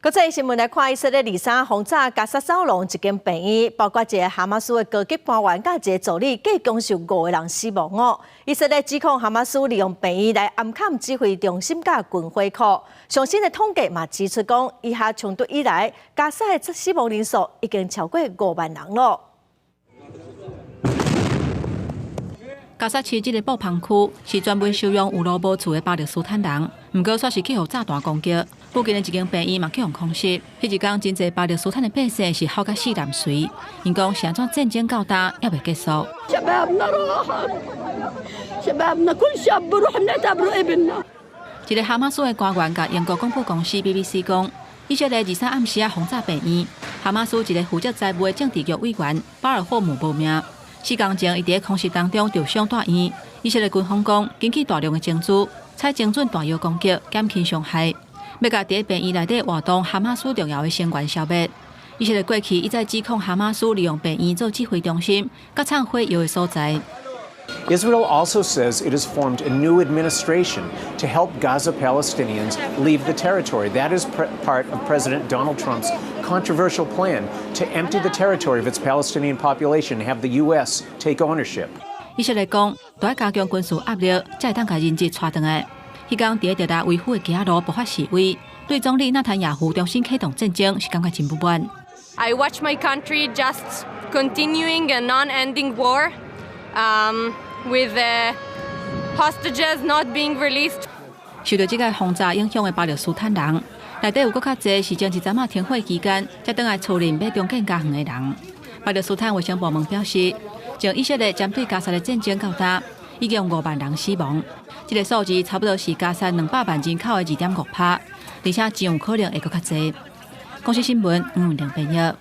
國際新聞來看，以色列二三轟炸加薩走廊一間病院，包括一个哈馬斯的高級官員佮一个助理，計共有五個人死亡哦。以色列指控哈馬斯利用病院來暗崁指揮中心佮軍火庫。上新的統計嘛指出講，以哈衝突以來，加薩的死亡人數已經超過5萬人囉。加薩市這个布棚區是專門收容有路無厝的巴勒斯坦人，毋過煞是去予炸彈攻擊。附近的一間病院嘛去予空襲。彼一工真濟巴勒斯坦的百姓是哭甲四難隨，𪜶講是按怎戰爭到今猶未結束。 شبابنا راحت، شبابنا، كل شاب بروح بنعتبره ابننا. 一个哈馬斯的官員共英國廣播公司 BBC 講，以色列二三暗時仔轟炸病院，哈馬斯一个負責財務的政治局委員巴爾霍姆無命。4工前，伊佇咧空襲當中受傷蹛院。以色列軍方講，根據大量的證據，採精準彈藥攻擊，減輕傷害，欲共佇咧病院內底活動哈馬斯重要的成員消滅。以色列過去一再指控哈馬斯利用病院做指揮中心，佮藏火藥的所在。 Israel also says it has formed a new administration to help Gaza Palestinians leave the territory. That is part of President Donald Trump's controversial plan to empty the territory of its Palestinian population and have the U.S. take ownership. 以色列講，著愛加強軍事壓力，才會當共人質帶轉來。彼工佇咧特拉維夫的街仔路爆發示威，對總理納坦雅胡重新啟動戰爭是感覺真不滿。 I watch my country just continuing a non-ending war, with the hostages not being released. 受著這个轟炸影響的巴勒斯坦人，內底有閣較濟是前一陣仔停火期間才轉來厝裡欲重建家園的人。巴勒斯坦衛生部門表示，從以色列針對加薩的戰爭到今，已經有5萬人死亡。這个數字差不多是加薩200萬人口的2.5趴，而且真有可能會閣較濟。公視新聞黃文玲編譯。